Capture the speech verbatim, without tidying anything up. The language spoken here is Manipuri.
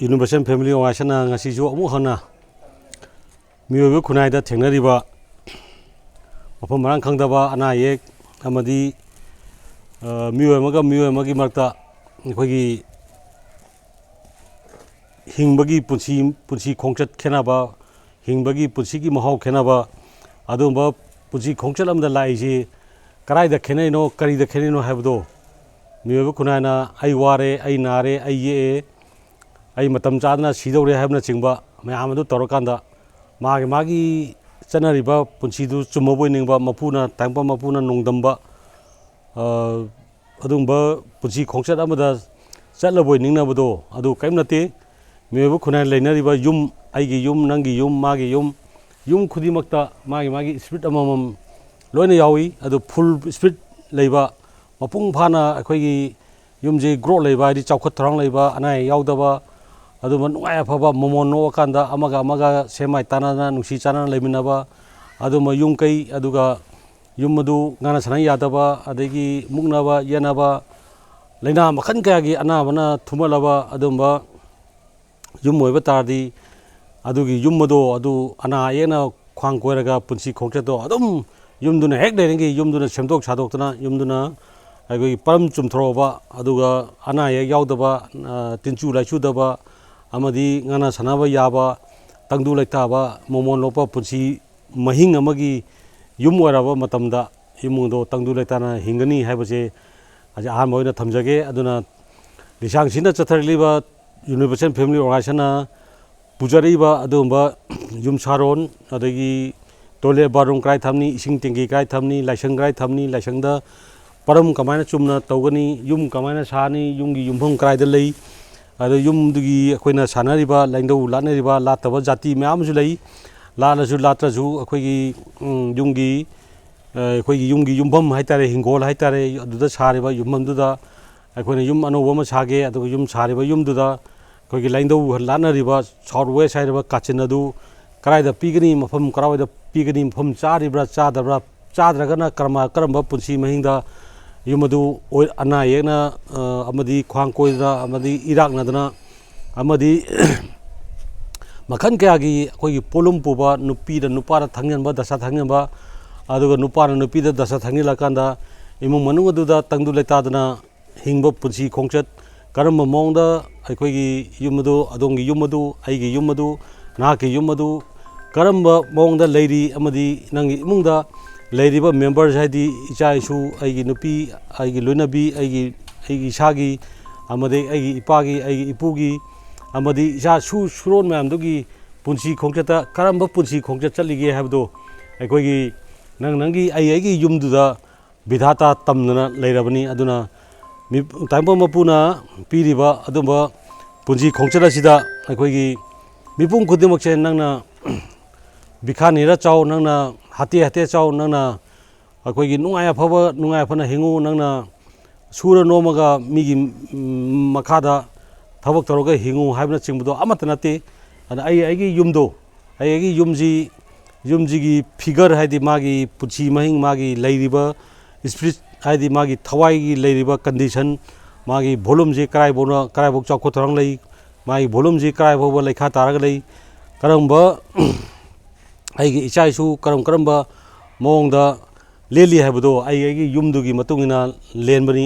Universal Family Organizationꯅ ꯉꯁꯤꯁꯨ ꯑꯃꯨꯛ ꯍꯟꯅ ꯃꯤꯑꯣꯏꯕ ꯈꯨꯟꯅꯥꯏꯗ ꯊꯦꯡꯅꯔꯤꯕ ꯃꯐꯝ ꯃꯔꯥꯡ ꯈꯪꯗꯕ, ꯑꯅꯥ ꯑꯌꯦꯛ ꯑꯃꯗꯤ, ꯑ, ꯃꯤꯑꯣꯏ ꯑꯃꯒ ꯃꯤꯑꯣꯏ ꯑꯃꯒꯤ ꯃꯔꯛꯇ ꯑꯩꯈꯣꯏꯒꯤ ꯍꯤꯡꯕꯒꯤ ꯄꯨꯟꯁꯤ, ꯄꯨꯟꯁꯤ ꯈꯣꯡꯆꯠ ꯈꯦꯠꯅꯕ, ꯍꯤꯡꯕꯒꯤ ꯄꯨꯟꯁꯤꯒꯤ ꯃꯍꯥꯎ ꯈꯦꯠꯅꯕ, ꯑꯗꯨꯒꯨꯝꯕ ꯄꯨꯟꯁꯤ ꯈꯣꯡꯆꯠ ꯑꯃꯗ ꯂꯥꯛꯏꯁꯤ ꯀꯗꯥꯏꯗ ꯈꯦꯠꯅꯩꯅꯣ, ꯀꯔꯤꯗ ꯈꯦꯠꯅꯩꯅꯣ ꯍꯥꯏꯕꯗꯣ, ꯃꯤꯑꯣꯏꯕ ꯈꯨꯟꯅꯥꯏꯅ "ꯑꯩ ꯋꯥꯔꯦ, ꯑꯩ ꯅꯥꯔꯦ, ꯑꯩ ꯌꯦꯛꯑꯦ, ꯑꯩ ꯃꯇꯝ ꯆꯥꯗꯅ ꯁꯤꯗꯧꯔꯦ" ꯍꯥꯏꯕꯅꯆꯤꯡꯕ ꯃꯌꯥꯝ ꯑꯗꯨ ꯇꯧꯔꯀꯥꯟꯗ, ꯃꯥꯒꯤ ꯃꯥꯒꯤ ꯆꯠꯅꯔꯤꯕ ꯄꯨꯟꯁꯤꯗꯨ ꯆꯨꯝꯃꯕꯣꯏ ꯅꯤꯡꯕ, ꯃꯄꯨꯅ ꯇꯥꯏꯕꯪꯄꯥꯟ ꯃꯄꯨꯅ ꯅꯣꯡꯗꯝꯕ, ꯑ, ꯑꯗꯨꯒꯨꯝꯕ ꯄꯨꯟꯁꯤ ꯈꯣꯡꯆꯠ ꯑꯃꯗ ꯆꯠꯂꯕꯣꯏ ꯅꯤꯡꯅꯕꯗꯣ ꯑꯗꯨ ꯀꯔꯤꯝ ꯅꯠꯇꯦ꯫ ꯃꯤꯑꯣꯏꯕ ꯈꯨꯟꯅꯥꯏ ꯂꯩꯅꯔꯤꯕ ꯌꯨꯝ, ꯑꯩꯒꯤ ꯌꯨꯝ, ꯅꯪꯒꯤ ꯌꯨꯝ, ꯃꯥꯒꯤ ꯌꯨꯝ, ꯌꯨꯝ ꯈꯨꯗꯤꯡꯃꯛꯇ ꯃꯥꯒꯤ ꯃꯥꯒꯤ spirit ꯑꯃꯃꯝ ꯂꯣꯏꯅ ꯌꯥꯎꯏ꯫ ꯑꯗꯨ full spirit ꯂꯩꯕ, ꯃꯄꯨꯡ ꯐꯥꯅ ꯑꯩꯈꯣꯏꯒꯤ ꯌꯨꯝꯁꯤ growth ꯂꯩꯕ, ꯍꯥꯏꯗꯤ ꯆꯥꯎꯈꯠ ꯊꯧꯔꯥꯡ ꯂꯩꯕ, ꯑꯅꯥ ꯑꯌꯦꯛ ꯌꯥꯎꯗꯕ, ꯑꯗꯨꯒꯨꯝꯕ ꯅꯨꯡꯉꯥꯏ ꯑꯐꯕ ꯃꯃꯣꯟ ꯅꯣꯛꯑꯀꯥꯟꯗ ꯑꯃꯒ ꯑꯃꯒ ꯁꯦꯝꯃꯥꯏ ꯇꯥꯟꯅꯗꯅ ꯅꯨꯡꯁꯤ ꯆꯥꯟꯅꯅ ꯂꯩꯃꯤꯟꯅꯕ, ꯑꯗꯨꯒꯨꯝꯕ ꯌꯨꯝ ꯀꯩ, ꯑꯗꯨꯒ ꯌꯨꯝ ꯑꯗꯨ ꯉꯥꯡꯅ ꯁꯥꯟꯅ ꯌꯥꯗꯕ, ꯑꯗꯒꯤ ꯃꯨꯛꯅꯕ ꯌꯦꯠꯅꯕ, ꯂꯥꯏꯅꯥ ꯃꯈꯜ ꯀꯌꯥꯒꯤ ꯑꯅꯥꯕꯅ ꯊꯨꯝꯍꯠꯂꯕ ꯑꯗꯨꯒꯨꯝꯕ ꯌꯨꯝ ꯑꯣꯏꯕ ꯇꯥꯔꯗꯤ, ꯑꯗꯨꯒꯤ ꯌꯨꯝ ꯑꯗꯣ ꯑꯗꯨ ꯑꯅꯥ ꯑꯌꯦꯛꯅ ꯈ꯭ꯋꯥꯡ ꯀꯣꯏꯔꯒ ꯄꯨꯟꯁꯤ ꯈꯣꯡꯆꯠꯇꯣ ꯑꯗꯨꯝ ꯌꯨꯝꯗꯨꯅ ꯍꯦꯛ ꯂꯩꯔꯤꯉꯩ ꯌꯨꯝꯗꯨꯅ ꯁꯦꯝꯗꯣꯛ ꯁꯥꯗꯣꯛꯇꯅ ꯌꯨꯝꯗꯨꯅ ꯑꯩꯈꯣꯏꯒꯤ ꯄꯔꯝ ꯆꯨꯝꯊꯣꯔꯛꯑꯕ, ꯑꯗꯨꯒ ꯑꯅꯥ ꯑꯌꯦꯛ ꯌꯥꯎꯗꯕ, ꯑ, ꯇꯤꯟꯆꯨ ꯂꯥꯏꯆꯨꯗꯕ ꯑꯃꯗꯤ ꯉꯥꯅ ꯁꯥꯟꯅꯕ ꯌꯥꯕ, ꯇꯪꯗꯨ ꯂꯩꯇꯥꯕ, ꯃꯃꯣꯟ ꯂꯣꯛꯄ ꯄꯨꯟꯁꯤ ꯃꯍꯤꯡ ꯑꯃꯒꯤ ꯌꯨꯝ ꯑꯣꯏꯔꯕ ꯃꯇꯝꯗ ꯏꯃꯨꯡꯗꯣ ꯇꯪꯗꯨ ꯂꯩꯇꯥꯅ ꯍꯤꯡꯒꯅꯤ ꯍꯥꯏꯕꯁꯦ ꯑꯁꯤ ꯑꯍꯥꯟꯕ ꯑꯣꯏꯅ ꯊꯝꯖꯒꯦ꯫ ꯑꯗꯨꯅ ꯂꯤꯁꯥꯡꯁꯤꯟꯅ ꯆꯠꯊꯔꯛꯂꯤꯕ Universal Family Organizationꯅ ꯄꯨꯖꯔꯛꯏꯕ ꯑꯗꯨꯒꯨꯝꯕ ꯌꯨꯝꯁꯥꯔꯣꯟ, ꯑꯗꯒꯤ toilet bathroom ꯀꯗꯥꯏ ꯊꯝꯅꯤ, ꯏꯁꯤꯡ ꯇꯦꯡꯀꯤ ꯀꯗꯥꯏ ꯊꯝꯅꯤ, ꯂꯥꯏꯁꯪ ꯀꯗꯥꯏ ꯊꯝꯅꯤ, ꯂꯥꯏꯁꯪꯗ ꯄꯔꯝ ꯀꯃꯥꯏꯅ ꯆꯨꯝꯅ ꯇꯧꯒꯅꯤ, ꯌꯨꯝ ꯀꯃꯥꯏꯅ ꯁꯥꯅꯤ, ꯌꯨꯝꯒꯤ ꯌꯨꯝꯐꯝ ꯀꯗꯥꯏꯗ ꯂꯩ, ꯑꯗ ꯌꯨꯝꯗꯨꯒꯤ ꯑꯩꯈꯣꯏꯅ ꯁꯥꯟꯅꯔꯤꯕ, ꯂꯥꯏꯅꯤꯡꯊꯧ ꯂꯥꯠꯅꯔꯤꯕ, ꯂꯥꯠꯇꯕ ꯖꯥꯇꯤ ꯃꯌꯥꯝ ꯑꯃꯁꯨ ꯂꯩ꯫ ꯂꯥꯠꯂꯁꯨ ꯂꯥꯠꯇ꯭ꯔꯁꯨ ꯑꯩꯈꯣꯏꯒꯤ, ꯎꯝ, ꯌꯨꯝꯒꯤ, ꯑ, ꯑꯩꯈꯣꯏꯒꯤ ꯌꯨꯝꯒꯤ ꯌꯨꯝꯐꯝ ꯍꯥꯏꯇꯥꯔꯦ, ꯍꯤꯡꯒꯣꯜ ꯍꯥꯏꯇꯥꯔꯦ, ꯑꯗꯨꯗ ꯁꯥꯔꯤꯕ ꯌꯨꯝꯐꯝꯗꯨꯗ ꯑꯩꯈꯣꯏꯅ ꯌꯨꯝ ꯑꯅꯧꯕ ꯑꯃ ꯁꯥꯒꯦ, ꯑꯗꯨꯒ ꯌꯨꯝ ꯁꯥꯔꯤꯕ ꯌꯨꯝꯗꯨꯗ ꯑꯩꯈꯣꯏꯒꯤ ꯂꯥꯏꯅꯤꯡꯊꯧ ꯂꯥꯠꯅꯔꯤꯕ south west ꯍꯥꯏꯔꯤꯕ ꯀꯥꯆꯤꯟ ꯑꯗꯨ ꯀꯗꯥꯏꯗ ꯄꯤꯒꯅꯤ, ꯃꯐꯝ ꯀꯗꯥꯏꯋꯥꯏꯗ ꯄꯤꯒꯅꯤ, ꯃꯐꯝ ꯆꯥꯔꯤꯕ꯭ꯔꯥ ꯆꯥꯗꯕ꯭ꯔꯥ, ꯆꯥꯗ꯭ꯔꯒꯅ ꯀꯔꯝꯕ, ꯀꯔꯝꯕ ꯄꯨꯟꯁꯤ ꯃꯍꯤꯡꯗ ꯌꯨꯝ ꯑꯗꯨ ꯑꯣꯏ-, ꯑꯅꯥ ꯑꯌꯦꯛꯅ, ꯑ, ꯑꯃꯗꯤ ꯈ꯭ꯋꯥꯡ ꯀꯣꯏꯗꯅ ꯑꯃꯗꯤ ꯏꯔꯥꯛꯅꯗꯅ ꯑꯃꯗꯤ ꯃꯈꯜ ꯀꯌꯥꯒꯤ ꯑꯩꯈꯣꯏꯒꯤ ꯄꯣꯠꯂꯨꯝ ꯄꯨꯕ, ꯅꯨꯄꯤꯗ ꯅꯨꯄꯥꯗ ꯊꯥꯡꯖꯟꯕ, ꯗꯁꯥ ꯊꯥꯡꯖꯟꯕ, ꯑꯗꯨꯒ ꯅꯨꯄꯥꯅ ꯅꯨꯄꯤꯗ ꯗꯁꯥ ꯊꯥꯡꯖꯤꯜꯂꯀꯥꯟꯗ ꯏꯃꯨꯡ ꯃꯅꯨꯡ ꯑꯗꯨꯗ ꯇꯪꯗꯨ ꯂꯩꯇꯥꯗꯅ ꯍꯤꯡꯕ ꯄꯨꯟꯁꯤ ꯈꯣꯡꯆꯠ, ꯀꯔꯝꯕ ꯃꯑꯣꯡꯗ ꯑꯩꯈꯣꯏꯒꯤ ꯌꯨꯝ ꯑꯗꯨ, ꯑꯗꯣꯝꯒꯤ ꯌꯨꯝ ꯑꯗꯨ, ꯑꯩꯒꯤ ꯌꯨꯝ ꯑꯗꯨ, ꯅꯍꯥꯛꯀꯤ ꯌꯨꯝ ꯑꯗꯨ ꯀꯔꯝꯕ ꯃꯑꯣꯡꯗ ꯂꯩꯔꯤ ꯑꯃꯗꯤ ꯅꯪꯒꯤ ꯏꯃꯨꯡꯗ ꯂꯩꯔꯤꯕ members, ꯍꯥꯏꯗꯤ ꯏꯆꯥ ꯏꯁꯨ, ꯑꯩꯒꯤ ꯅꯨꯄꯤ, ꯑꯩꯒꯤ ꯂꯣꯏꯅꯕꯤ, ꯑꯩꯒꯤ, ꯑꯩꯒꯤ ꯏꯁꯥꯒꯤ, ꯑꯃꯗꯤ ꯑꯩꯒꯤ ꯏꯄꯥꯒꯤ, ꯑꯩꯒꯤ ꯏꯄꯨꯒꯤ, ꯑꯃꯗꯤ ꯏꯆꯥ ꯁꯨ ꯁꯨꯔꯣꯟ ꯃꯌꯥꯝꯗꯨꯒꯤ ꯄꯨꯟꯁꯤ ꯈꯣꯡꯆꯠꯇ ꯀꯔꯝꯕ ꯄꯨꯟꯁꯤ ꯈꯣꯡꯆꯠ ꯆꯠꯂꯤꯒꯦ ꯍꯥꯏꯕꯗꯣ ꯑꯩꯈꯣꯏꯒꯤ ꯅꯪ ꯅꯪꯒꯤ ꯑꯩ ꯑꯩꯒꯤ ꯌꯨꯝꯗꯨꯗ ꯕꯤꯙꯥꯇꯥ ꯇꯝꯗꯅ ꯂꯩꯔꯕꯅꯤ꯫ ꯑꯗꯨꯅ ꯃꯤ-, ꯇꯥꯏꯕꯪꯄꯥꯟ ꯃꯄꯨꯅ ꯄꯤꯔꯤꯕ ꯑꯗꯨꯝꯕ ꯄꯨꯟꯁꯤ ꯈꯣꯡꯆꯠ ꯑꯁꯤꯗ ꯑꯩꯈꯣꯏꯒꯤ ꯃꯤꯄꯨꯝ ꯈꯨꯗꯤꯡꯃꯛꯁꯦ ꯅꯪꯅ ꯕꯤꯈꯥ ꯅꯤꯔ ꯆꯥꯎ, ꯅꯪꯅ ꯍꯥꯇꯦ ꯍꯥꯇꯦ ꯆꯥꯎ, ꯅꯪꯅ ꯑꯩꯈꯣꯏꯒꯤ ꯅꯨꯡꯉꯥꯏ ꯑꯐꯕ, ꯅꯨꯡꯉꯥꯏ ꯑꯐꯅ ꯍꯤꯡꯉꯨ, ꯅꯪꯅ ꯁꯨꯔ ꯅꯣꯝꯃꯒ ꯃꯤꯒꯤ, ꯎꯝ, ꯃꯈꯥꯗ ꯊꯕꯛ ꯇꯧꯔꯒ ꯍꯤꯡꯉꯨ ꯍꯥꯏꯕꯅꯆꯤꯡꯕꯗꯣ ꯑꯃꯠꯇ ꯅꯠꯇꯦ꯫ ꯑꯗꯨꯅ ꯑꯩ ꯑꯩꯒꯤ ꯌꯨꯝꯗꯣ, ꯑꯩ ꯑꯩꯒꯤ ꯌꯨꯝꯁꯤ, ꯌꯨꯝꯁꯤꯒꯤ figure, ꯍꯥꯏꯗꯤ ꯃꯥꯒꯤ ꯄꯨꯟꯁꯤ ꯃꯍꯤꯡ, ꯃꯥꯒꯤ ꯂꯩꯔꯤꯕ spirit, ꯍꯥꯏꯗꯤ ꯃꯥꯒꯤ ꯊꯋꯥꯏꯒꯤ ꯂꯩꯔꯤꯕ condition, ꯃꯥꯒꯤ volumeꯁꯤ ꯀꯔꯥꯏꯐꯥꯎꯅ, ꯀꯔꯥꯏꯐꯥꯎ ꯆꯥꯎꯈꯠ ꯊꯧꯔꯥꯡ ꯂꯩ, ꯃꯥꯒꯤ volumeꯁꯤ ꯀꯔꯥꯏ ꯐꯥꯎꯕ ꯂꯩꯈꯥ ꯇꯥꯔꯒ ꯂꯩ, ꯀꯔꯝꯕ ꯑꯩꯒꯤ ꯏꯆꯥ ꯏꯁꯨ ꯀꯔꯝ ꯀꯔꯝꯕ ꯃꯑꯣꯡꯗ ꯂꯦꯜꯂꯤ ꯍꯥꯏꯕꯗꯣ ꯑꯩ ꯑꯩꯒꯤ ꯌꯨꯝꯗꯨꯒꯤ ꯃꯇꯨꯡ ꯏꯟꯅ ꯂꯦꯟꯕꯅꯤ꯫